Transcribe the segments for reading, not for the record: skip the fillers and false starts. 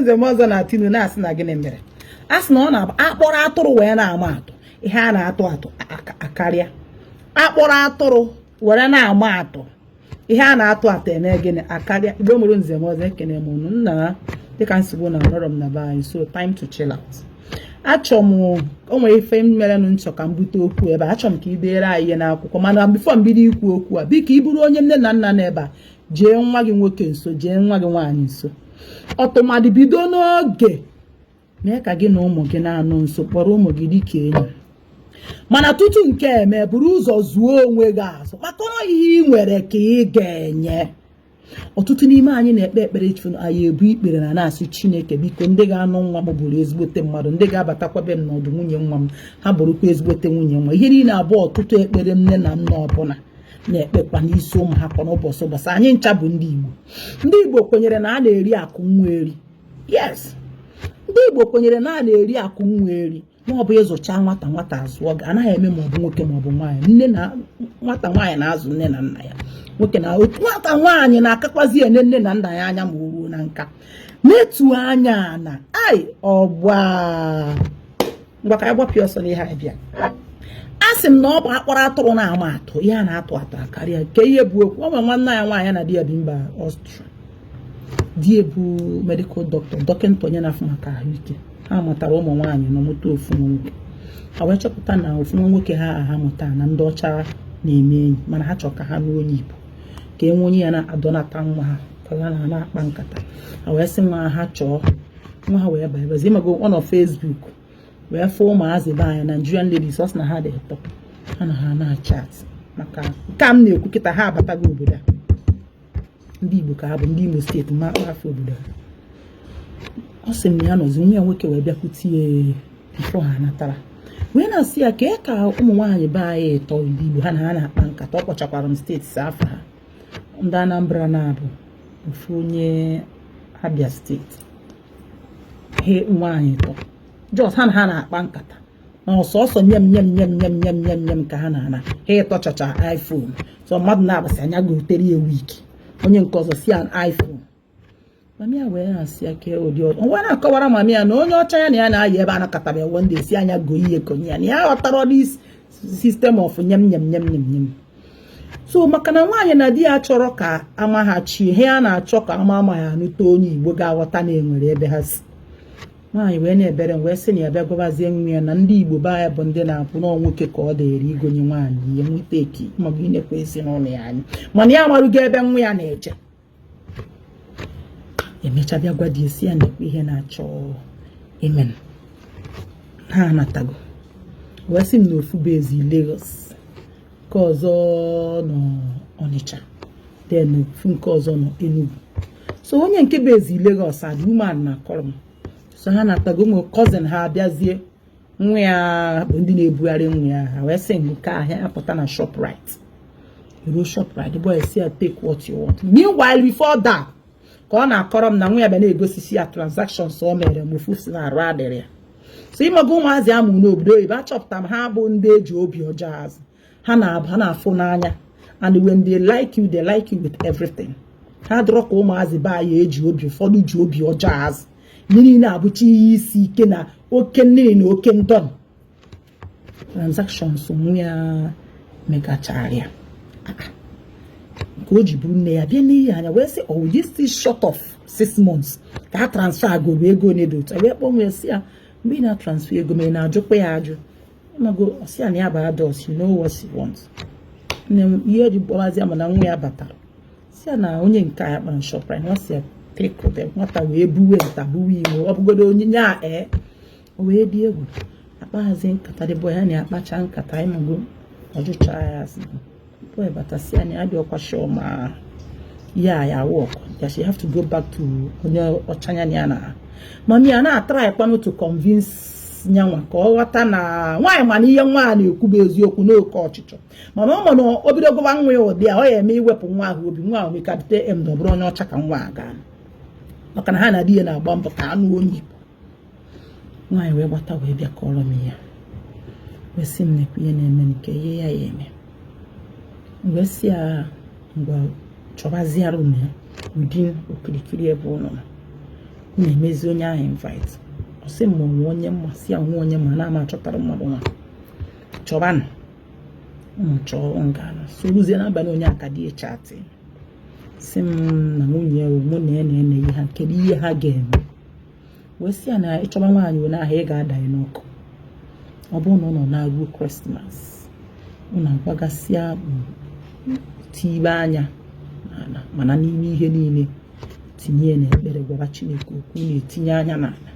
Nze m ọzọ na-atụ inu na-asị na gịnị mere a sị na ọ na-abụ akpọrọ atụrụ wee na-ama atụ, ihe a na-atụ atụ akarịa. Akpọrọ atụrụ were na-ama atụ, ihe a na-atụ atụ eme gịnị? Akarịa. Igbo mụrụ nze m ọzọ, ekene m unu. Nna, dịka nsogbu na anọrọ m na be anyị, so time to chill out. Achọ m o nwere ife merenụ nchọ ka m bute okwu ebe a. Achọ m ka ị deere anyị ihe n'akwụkwọ, mana before m bido ikwu okwu a, biko, ị bụrụ onye nne na nna n'ebe a, jee nwa gị nwoke nso, jee nwa gị nwaanyị nso. Ọtụmadị bido n'oge mee ka gị na ụmụ gị na-anọ nso, kpọrọ ụmụ gị dịka enyi. Mana tutu nke eme, buru ụzọ zuo onwe gị azụ, maka ihe ị nwere ka ị ga-enye. Ọtụtụ n'ime anyị na-ekpe ekpere efu, anyị ebu ikpere na na-asị, "Chineke, biko, ndị ga-anụ nwa m bụrụ ezigbote mmadụ, ndị ga-abatakwa be m n'ọdụ nwunye nwa m, ha bụrụkwa ezigbote nwunye nwa." Ihe niile abụọ, ọtụtụ ekpere nne na nna ọbụla na-ekpekwa n'isi ụmụ ha kwa n'ụbọchị ụbọchị. Anyị ncha bụ ndị Igbo. Ndị Igbo kwenyere na a na-eri akụ nwa eri. Yes, ndị Igbo kwenyere na a na-eri akụ nwa eri, ma ọ bụ ịzụcha nwata, nwata azụọ gị. Anaghị eme ma ọ bụ nwoke ma ọ bụ nwaanyị. Nne na nwata nwaanyị na-azụ nne na nna ya. Nwoke na nwata nwaanyị na-akakwazi ene nne na nna ya anya ma o ruo na nka na-etu anya na ai ọgba. Ngwa, ka anyị gbapịa ọsọ n'ihe anyị bịa. A sị m na ọ bụ akpọrọ atụrụ na-ama atụ, ihe a na-atụ atụ akarịa. Nke ihe bụ okwu, ọ nwere nwanne ya nwaanyị na di ya bi mba Ọstrịa. Di ya bụ medical doctor, dọkịta, onye na-afụ maka ahụike. Ha mụtara ụmụ nwaanyị na mụta ofu nwa nwoke. Ha wee chọpụta na ofu nwa nwoke ha ha mụta na ndị ọcha na-eme enyi, mana ha chọrọ ka ha nụọ onye Igbo, ka e nwee onye ya na-adọnata nwa ha, ka ha na na-akpa nkata. Ha wee sị nwa ha chọọ nwa ha wee baa ebe ịmago ọ nọ Facebook, wee fụ ụmụazị be anyị, Nigerian ladies. Ọ sị na ha dị ụtọ, ha na ha na-achat. Maka nke a m na-ekwu kịta, ha abatago obodo a. Ndị Igbo ka ha bụ, ndị Imo Steeti, ma afọ obodo ha. Ọ sị m na ya nọzi, nwa ya nwoke wee bịakwute ya before ha natara, wee na-asị ya kee ka ụmụ nwaanyị be anyị ịtọ ndị Igbo ha na ha na-akpa nkata. Ọ kpọchakwara m steeti afọ ha, ndị Anambra na-abụ, ofu onye Abia Steeti. He nwaanyị ịtọ just ha na ha na-akpa nkata na ọsọsọ nyem nyem nyem nyem nyem nyem nyem ka ha na-ana. Ha ịtọchacha iPhone, so mmadụ na-agbasị anya gotere ya wig, onye nke ọzọ si ya iPhone. Mami ya wee na-asị ya kee ụdị ọzọ, wee na-akọwara mami ya na onye ọcha ya na ya na-ayị ebe a nakọtara one day si anya go ihe konye ya, na ya ghọtara this system of nyem nyem nyem nyem nyem. So maka na nwaanyị na di ya chọrọ ka ama ha chie ihe a na-achọ ka ama ama ya anụta onye Igbo ga-aghọta na enwere ebe ha si. Nwaanyị wee na-ebere m, wee sị na ya bịa gwabazie nwa ya na ndị Igbo be anyị bụ ndị na-apụ na nwoke ka ọ dịrị igonye nwaanyị ihe nweta eki maọbụ inekwa ezinụlọ ya anyị, mana ya amarugo ebe nwa ya na-eje. Emecha bịa gwa di esi ya na-ekwe ihe na-achọ ime ha anatago. Wee sị m na ofu bụ ezi Lagos, nke ọzọ nọ Ọnịcha, then ofu nke ọzọ nọ Enugu. So onye nke bụ ezi Lagos a, the woman na-akọrọ m, so ha natago, ụmụ cousin ha abịazie, nwa ya bụ ndị na-ebugharị nwa ya. Ha wee sị nke ahịa apụta na Shoprite, ruo Shoprite, the boy si ya, "Take what you want." Meanwhile, before that, ka ọ na-akọrọ m na nwa ya bịa na-egosisi ya transactions o mere m ofu si na arụ adịrị ya. So ịmaga ụmụazị amụ n'obodo oyibo, achọpụtara m ha bụ ndị eji obi ọjọọ azụ. Ha na-abụ ha na-afụ n'anya, and when they like you, they like you with everything. Ha dọrọ ka ụmụazị be anyị eji obi, ụfọdụ ji obi ọjọọ azụ. Ihe niile abụcha ihe isi ike na oke mmiri na oke ndọn transactions nwa ya megachara ya nke o ji bụrụ nne ya bịa n'ihi anya, wee sị, oh, this is short of 6 months ka ha transfer goro ego one dị otu. Wee kpọọ nwee sị ya, mgbe ị na-transfer ego, ma ị na-ajụkwa ya ajụ? Ịmago, ọsị ya na ya bụ adult, you know what she wants. Nne m, ihe eji kpọwazi ya, mana nwa ya batara si ya na onye nke a ya kpara Shoprite, ọ si ya take them. Nwata wee buwe nta buwe ime, ọ bụgodo onye nya ee, o wee dị egwu akpaghazi nkata dị boy ya na-akpacha nkata. Ịmago, ọjụcha ya asị boy batasị ya na ya dị ọkwa sure ma ya work, that she have to go back to onye ọcha ya na ya na mami ya na-atry kwanụ to convince nyanwa ka ọ ghọta na nwaanyị, mana ihe nwa a na-ekwu bụ eziokwu n'oke ọchịchọ. Mana ọ ma na o bido gụba nwa ya ụdị a, ọ ya eme iwepụ nwa ahụ obi nwa ahụ mekadite em na ọ bụrụ onye ọcha ka nwa a gaa, maka na ha na di ya na-agba mbọ ka anụ onye Igbo. Nwaanyị wee gbata wee bịa kọrọ m ya, wee sị m nekwa ihe na-eme, nke ihe ya ya eme. Wee sị ya, ngwa, chọbaziara unu ya within okirikiri ebe ụnụ nọ. Na-emezi onye ahụ invite. Ọ sị m onwe onye mma si ya nwe onye ma na-ama achọtara mmadụ nwa chọbanụ ụmụ chọọ ngana soruzie n'abalị. Onye aka dị chat si m na nwunye ya mụ na ya na-ene ihe ha, kedu ihe ha ga-eme? Wee sị ya na ịchọba nwaanyị wee n'ahịa, ị ga-ada ya n'ọkụ. Ọ bụrụ na ọ nọ na-ruo Christmas, unu agbagasịa tibe anya n'ala, mana n'ime ihe niile tinye ya n'ekpere, gwara Chineke okwu, na-etinye anya n'ala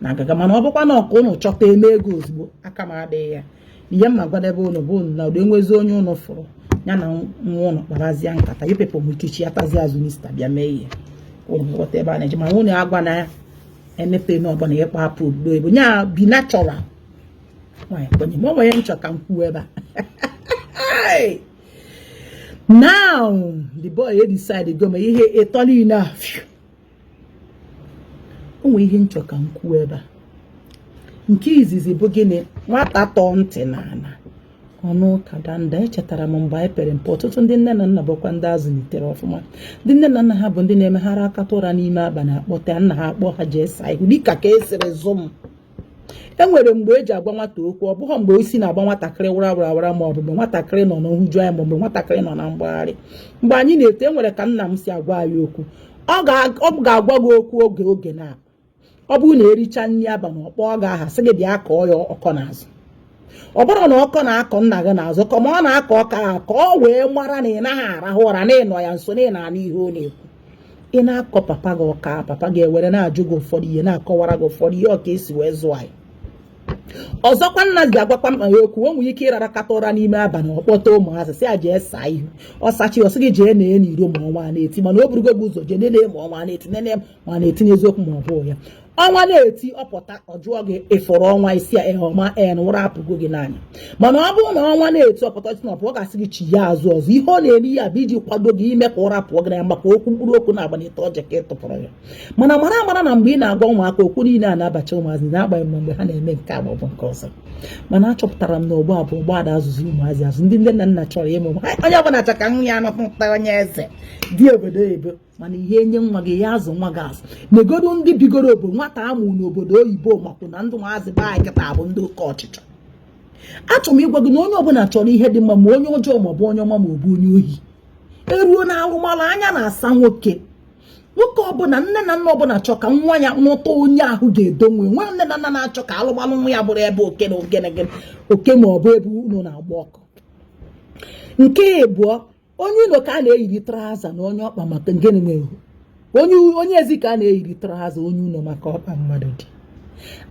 na agaga. Mana ọ bụkwa na ọka unu chọta eme ego ozugbo, aka m adịghị ya. Ihe mma gwadebe unu bụ na ụdị enwezi onye unu fụrụ ya na nwa unu kparazie nkata ipepụ m ike chi atazi azụ n'ista bịa mee ihe unu ghọta ebe a na-eje. Ma unu agwa na ya emepe n'ọbụla ịkpọ apụ obodo oyibo nya bi natural nwaanyị kwenye ma ọ nwere nchọ ka m kwuo ebe a. Now the boy decide go ma ihe ịtọ niile a o nwere ihe nchọ ka m kwuo ebe a. Nke izizi bụ gịnị? Nwata tọọ ntị n'ala ọnụ ụka danda. Echetara m mgbe anyị pere mpe, ọtụtụ ndị nne na nna bụkwa ndị azụlitere ọfụma. Ndị nne na nna ha bụ ndị na-emegharị akata ụra n'ime abalị, akpọta nna ha, akpọ ha jee saa ihu. Dịka ka esiri zụ m, e nwere mgbe eji agwa nwata okwu. Ọ bụghị mgbe isi na-agba nwatakịrị wara wara wara, ma ọ bụ mgbe nwatakịrị nọ na nhụju anya, ma mgbe nwatakịrị nọ na mgbagharị. Mgbe anyị na-eto, e nwere ka nna m si agwa anyị okwu. Ọ ga-agwa gị okwu oge oge na ọ bụrụ na ericha nri abalị, ọ kpọọ gị aha, sị gị bịa kọọ ya ọkọ n'azụ. Ọ bụrụ na ọkọ na-akọ nna gị n'azụ, ka ma ọ na-akọ ọka ahụ ka ọ wee mara na ị naghị arahụ ụra, na ịnọ ya nso, na ị na-anụ ihe ọ na-ekwu. Ị na-akọ papa gị ọka, papa gị ewere na-ajụ gị ụfọdụ ihe, na-akọwara gị ụfọdụ ihe, ọka esi wee zụọ anyị. Ọzọkwa, nna ji agwakwa mkpa ya okwu. O nwere ike ịrara kata ụra n'ime abalị, ọ kpọta ụmụazị, sị ya jee saa ihu. Ọ sachi, ọ sị gị jee nee n'iro ma ọnwa na-eti. Mana o burugo gị ụzọ jee nene ma ọnwa na-eti, nene ma na-etinye eziokwu ma ọ bụ ya. Ọnwa na-eti, ọpụta, ọ jụọ gị, ịfụrụ ọnwa? Isi ya ọma en ụra apụgo gị n'anya. Mana ọ bụrụ na ọnwa na-eti, ọpụta, si na ọpụ, ọ ga-asị gị chi ya azụ ọzọ. Ihe ọ na-eme ya bụ iji kwado gị, ime ka ụra pụọ gị n'anya maka okwu mkpụrụ okwu na-agbanite ọjị ka ị tụpụrụ ya. Mana mara amara na mgbe ị na-agwa ụmụaka okwu niile a na-abacha ụmụazị, na-agbanyeghị ma mgbe ha na-eme nke a maọbụ nke ọzọ. Mana achọpụtara m na ọgbọ a bụ ọgbọ ada azụzụ ụmụazị azụ. Ndị nne na nna chọrọ ịmụ onye ọbụla chọ ka nwa ya nọpụta onye eze dị obodo oyibo. Mana ihe enye nwa gị ya azụ nwa gị azụ negodu ndị bigoro obodo. Nwata amụ n'obodo oyibo makwụ na ndị ụmụazị be anyị kịta bụ ndị oke ọchịchọ. Achọrọ m ịgwa gị na onye ọbụla chọrọ ihe dị mma, ma onye ọjọọ, ma ọ bụ onye ọma, ma ọ bụ onye ohi. Eruo na alụmalụ, anya na-asa nwoke. Nwoke ọbụla, nne na nna ọbụla chọ ka nwa ya nụta onye ahụ ga-edonwe nwe. Nne na nna na-achọ ka alụmalụ nwa ya bụrụ ebe oke na ogene oke, ma ọ bụ ebe unu na-agba ọkụ. Nke ịbụọ, onye ụlọ ka a na-eyiri trouser na onye ọkpa maka gịnị nwere onye onye ezi ka a na-eyiri trouser, onye ụlọ maka ọkpa mmadụ dị.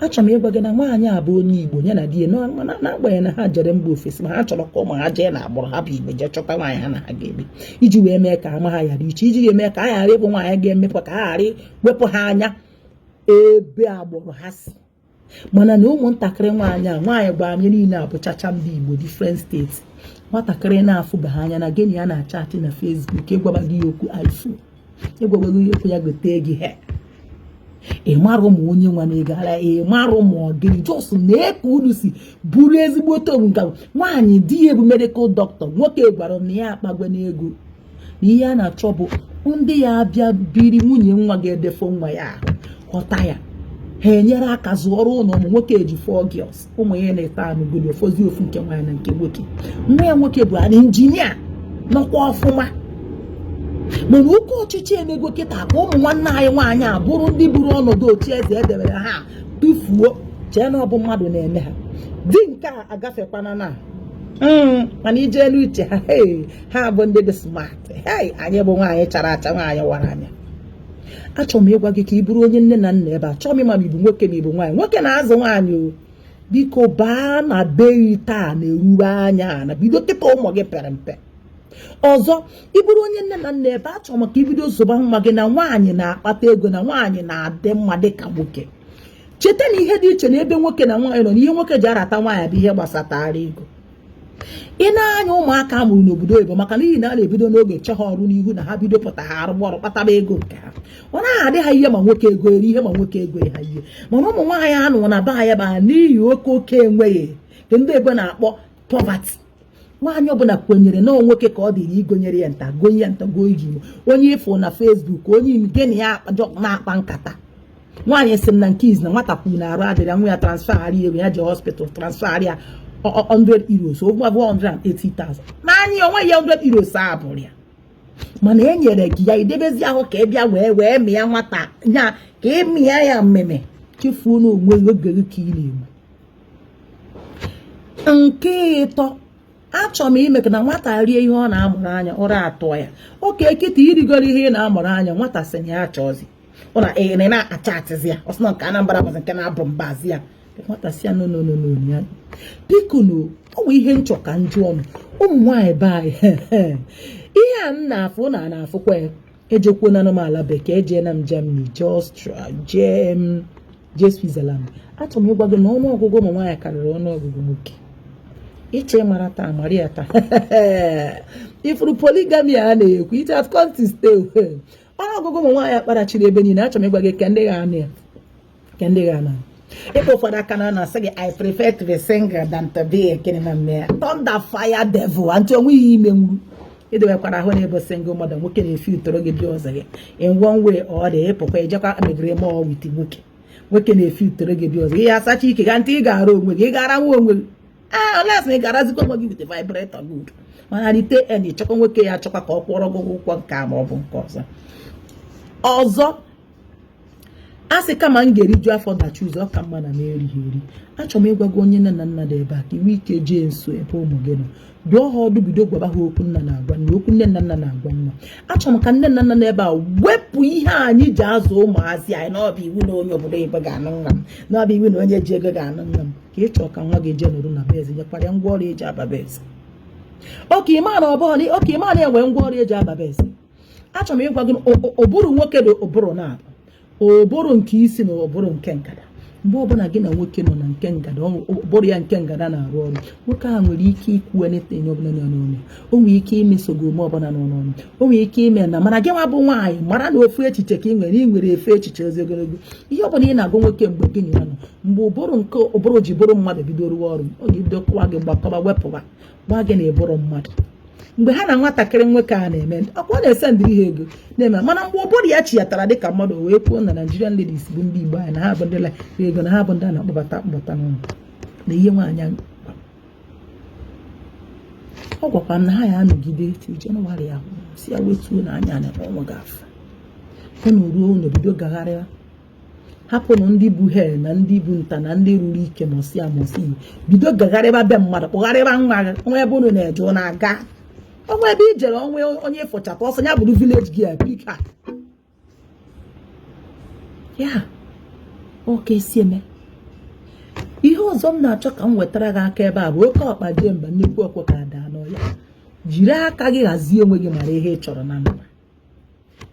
Achọrọ m ịgwa gị na nwaanyị a bụ onye Igbo, ya na di ya, n'agbanyeghị na ha jere mba ofesi, ma ha chọrọ ka ụmụ ha jee na agbụrụ ha bụ Igbo, jee chọta nwaanyị ha na ha ga-ebi, iji wee mee ka ama ha ghara iche, iji wee mee ka ha ghara ịbụ nwaanyị ga-emepụ, ka ha ghara wepụ ha anya ebe agbụrụ ha si. Mana na ụmụntakịrị nwaanyị a, nwaanyị gbara anyị niile abụchacha ndị Igbo, different states. Nwatakịrị na-afụbeghị anya na gịnị ya na-achatị na Facebook, ịgwaba gị okwu iPhone, ịgwaba gị okwu ya gote gị he. Ị marụ ma onye nwa na-ego ara, ị marụ ma ọ gịnị. Just na ka unu si bụrụ ezigbote nka nwaanyị. Di ya bụ medical doctor. Nwoke gwara m na ya akpagwe n'ego, na ihe a na-achọ bụ ndị ya abịa biri, nwunye nwa ga-edefo nwa ya ahụ, ghọta ya, ha enyere aka zụọrọ ụlọ ụmụ. Nwoke eji four girls, ụmụ ya na-eto anụgoli ofozi ofu nke nwaanyị na nke nwoke. Nwa ya nwoke bụ an engineer nọkwa ọfụma. Mana oke ọchịchị emego kịta ka ụmụ nwanne anyị nwaanyị a bụrụ ndị buru ọnọdụ ochi eze edebere ha tụfuo, chee na ọ bụ mmadụ na-eme ha. Di nke a agafekwana na mana ijee n'uche ha, hey, ha bụ ndị dị smart. Hey, anyị bụ nwaanyị chara acha, nwaanyị wara anya. Achọrọ m ịgwa gị ka ị bụrụ onye nne na nna ebe a. Chọọ m ịma ma ị bụ nwoke ma ị bụ nwaanyị. Nwoke na-azụ nwaanyị o, biko baa na be gị taa na-erube anya na bido kịta ụmụ gị pere mpe. Ọzọ, ị bụrụ onye nne na nna ebe, achọrọ m ka ibido zụba nwa gị na nwaanyị na-akpata ego, na nwaanyị na-adị mma dịka nwoke. Cheta na ihe dị iche na ebe nwoke na nwaanyị nọ na ihe nwoke ji arata nwaanyị bụ ihe gbasatara ego. Ị na-anya ụmụaka a mụrụ n'obodo oyibo, maka n'ihi na a na-ebido n'oge che ha ọrụ n'ihu na ha bido pụta, ha arụ ọrụ, kpatara ego nke ha. Ọ naghị adị ha ihe ma nwoke ego eri ihe, ma nwoke ego ha ihe. Mana ụmụ nwaanyị anụ na be anyị ba n'ihi oke oke enweghị nke ndị ebe na-akpọ poverty, nwaanyị ọbụla kwenyere na nwoke ka ọ dịrị igonyere ya nta, gonye ya nta, goo iji onye ịfụ na Facebook, onye gịnị ya na-akpa nkata. Nwaanyị sị m na nke izi na nwata kwuru na arụ adịrị nwa ya, transfer gharị ego ya jee hospital, transfer ya €100, over 180,000 n'anya onwe ya. €100 a bụrụ ya, mana e nyere gị ya, idebezi ahụ ka ị bịa wee mịa nwata nya, ka ị mịa ya mmemme, chefuo n'onwe gị oge gị ka ị na-egbu. Nke ịtọ, achọrọ m ime ka na nwata rie ihe ọ na-amụrụ anya, ụra atọ ya. Oke kịta irigoro ihe ị na-amụrụ anya, nwata sị na ya achọzi ọ na ị na-acha atịzi ya, ọ sị na nke Anambra bụzi nke na-abụ mbazi ya. Nwata si ya, "No, no, no, no." Ya biko, no, ọ bụ ihe nchọ ka njụ ọnụ ụmụ nwaanyị be anyị. Ihe a m na-afụ na na-afụkwa ya, ejekwuo na anụmala bekee, ejeela m Germany, jee Austria, jee m jee Switzerland. Achọrọ m ịgwa gị na ọnụọgụgụ ụmụ nwaanyị karịrị ọnụọgụgụ nwoke. Ịchọ ịmara taa, mara ya taa. Ifuru polygamy a na-ekwu, it has come to stay. Ọnụọgụgụ ụmụ nwaanyị akparachiri ebe niile. Achọrọ m ịgwa gị ka ndị ga-anụ ya, ka ndị ga-anụ ịkpọ ụfọdụ aka na na-asị gị, "I prefer to be single than to be gịnị na mme." Thunder fire devil antị onwe ihe ime nwuru idobekwara ahụ na ịbụ single mother. Nwoke na-efi utoro gị bịa ọzọ gị in one way or the ịpụkwa ijekwa megere mụọ with nwoke. Nwoke na-efi utoro gị bịa ọzọ gị, ya asacha ike ga ntị, ị ga-ara onwe gị, ị ga-ara nwa onwe gị. Ah, unless na ị ga-arazikwa onwe gị with vibrator, good. Mana rite en ịchọkwa nwoke ya achọkwa ka ọ kwụọrọ gị ụgwọ nke a ma ọ bụ nke ọzọ ọzọ. A sị kama m ga-eriju afọ dachi ụzọ, ọ ka mma na m erighị eri. Achọrọ m ịgwa gị, onye nne na nna dị ebe a, ka inwe ike jee nso ebe ụmụ gị nọ, dụọ ha ọdụ, bido gwaba ha okwu nna na-agwa nna, okwu nne na nna na-agwa nwa. Achọrọ m ka nne na nna n'ebe a wepụ ihe anyị ji azụ ụmụazị anyị na ọ bụ iwu na onye obodo oyibo ga-anụ nwa m, na ọ bụ iwu na onye ji ego ga-anụ nwa m. Ka ị chọọ ka nwa gị jee nọrọ na be eze, nyekwara ya ngwa ọrụ eji aba be eze. Oke ịma na ọbụla oke ịma na-enwe ngwa ọrụ eji aba be eze. Achọrọ m ịgwa gị, ụbụrụ nwoke dị ụbụrụ na-abụ, ụbụrụ nke isi na ụbụrụ nke ngada. Mgbe ọbụla gị na nwoke nọ na nke ngada, ụbụrụ ya nke ngada na-arụ ọrụ. Nwoke ahụ nwere ike ikwu anything ọbụla nọ n'ọnụ, o nwere ike imeso gị omume ọbụla nọ n'ọnụ, o nwere ike ime na. Mana gị nwa bụ nwaanyị, mara na ofu echiche ka ị nwere, ị nwere efe echiche ozi ogologo. Ihe ọbụla ị na-agụ nwoke mgbe gị na ya nọ, mgbe ụbụrụ nke ụbụrụ ji bụrụ mmadụ bido rụwa ọrụ, ọ ga-ebido kụwa gị, gbakọba, wepụba, gwa gị na ịbụrụ mmadụ. Mgbe ha na nwatakịrị nwoke a na-eme ọkwa, ọ na-ese ndịrị ha ego na-eme. Mana mgbe ụbụrụ ya chiyatara dịka mmadụ, wee kwuo na Nigerian ladies bụ ndị Igbo anyị, na ha bụ ndị ego, na ha bụ ndị a na-akpọbata akpọbata n'ụlọ na ihe. Nwaanyị ọ gwakwa m na ha ya anọgide till Jenụwarị ahụ, si ya wetuo na anya na ọnwụ ga-afụ unu ruo unu bido gagharịa, hapụnụ ndị bụ he na ndị bụ nta na ndị ruru ike mọsị amọsị, bido gagharịba be mmadụ, kpụgharịba nwa gị nwa ebe unu na-eje unu aga ọnwa ebe i jere onwe onye fụchata ọsọ ya bụrụ village girl pick her ya. Ọ ka esi eme. Ihe ọzọ m na-achọ ka m wetara gị aka ebe a bụ oke ọkpa jee mba, nnukwu ọkwa ka daa n'ọya. Jiri aka gị hazie onwe gị, mara ihe ị chọrọ na ndụ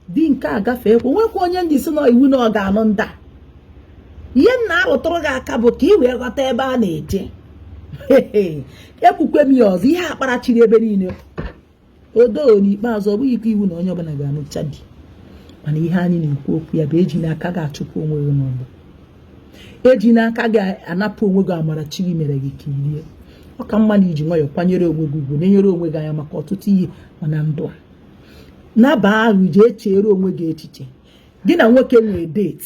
di nke a gafee kwa. Nwekwa onye ndị si na iwu na ọ ga-anụ ndị a. Ihe m na-arụtụrụ gị aka bụ ka ị wee ghọta ebe a na-eje. Ekwukwe m ya ọzọ, ihe akparachiri ebe niile odo. N'ikpeazụ, ọ bụghị ike iwu na onye ọbụla ga-anụcha di, mana ihe anyị na-ekwu okwu ya bụ eji n'aka gị achụpụ onwe gị n'ọgbọ, eji n'aka gị anapụ onwe gị amara chi gị mere gị ka irie. Ọ ka mma na iji nwayọọ kwanyere onwe gị ugwu, na-enyere onwe gị anya maka ọtụtụ ihe. Mana ndụ a naba ahụ, jee chere onwe gị echiche. Gị na nwoke nwee date,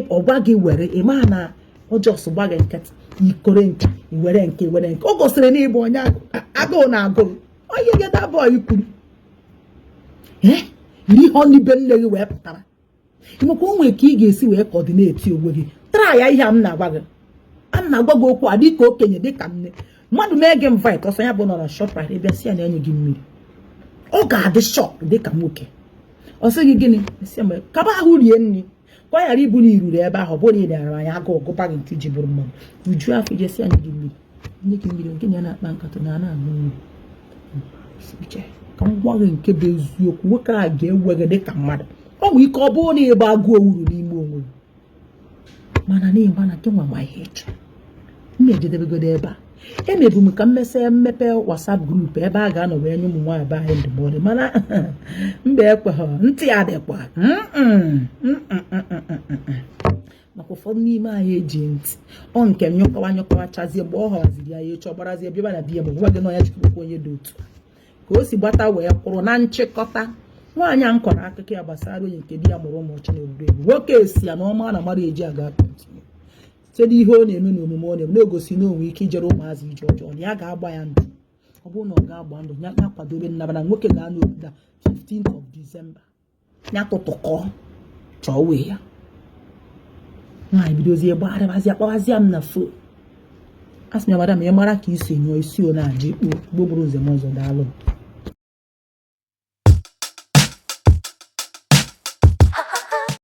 ọ gwa gị were, ị maa na ọjọọ gba gị nkịtị, ikore nke were, nke were nke o gosiri na ịbụ onye agụụ na-agụ gị. Onye gị da boy kwuru ee yiri ihe ọnụ ibe nne gị wee pụtara ịmakwa o nwere ka ị ga-esi wee coordinate onwe gị. Tara ya ihe a m na-agwa gị, a m na-agwa gị okwu a dịka okenye, dịka nne mmadụ. Mee gị invite, ọsọ ya bụ nọ na Shoprite, ịbịa sị ya na enye gị mmiri, ọ ga-adị shock dịka nwoke. Ọ sị gị gịnị? Sị ya kaba ahụ rie nri, ka ọ ghara ịbụ na iruru ebe ahụ, ọ bụrụ na ị dara anya agụụ gụba gị nke iji bụrụ mmadụ uju afọ. Ije si ya nye gị mmiri, nye gị mmiri, nke ya na-akpa nkata na na-aṅụ mmiri. Ka m gwa gị nke bụ eziokwu, nwoke a ga-ewe gị dịka mmadụ. Ọ nwere ike ọ bụrụ na ịgba agụụ owuru n'ime onwe gị, mana na ịgba na gị nwa ma ihe ịchọ. M na-ejedebegodo ebe a. Emebu m ka m mesịa mmepe WhatsApp group ebe a ga-anọ wee nye ụmụ nwaanyị be anyị ndụmọdụ, mana mba, ekweghị ntị ya dịkwa maka ụfọdụ n'ime anyị eji ntị ọ nke nyụkọwa nyụkọwa chazie. Mgbe ọ haziri ya, echi ọ gbarazie bịaba na di ya, ma gwa gị na ya jikwukwa onye dị otu ka o si gbata wee kwụrụ. Na nchịkọta, Nwaanyị a m kọrọ akụkọ ya gbasara onye nke di ya mụrụ ụmụ ọchị na obodo ebe nwoke esi ya na ọma na mara eji aga continue site n'ihe ọ na-eme na omume ọ na-eme na-egosi na o nwere ike ijere ụmụazị ije ọjọọ, na ya ga-agba ya ndụ. Ọ bụrụ na ọ ga-agba ndụ ya, ya kwadobe nnaba na nwoke ga-anọ obodo a 15th of December, ya tụtụkọ chọọ wee ya. Nwaanyị bidozie gbagharịbazie, kpọbazie m na phone. Asị m ya, "Madam, ị mara ka isi nyụọ isi o na-aja ikpo gbogburu nze m ọzọ. Daalụ m."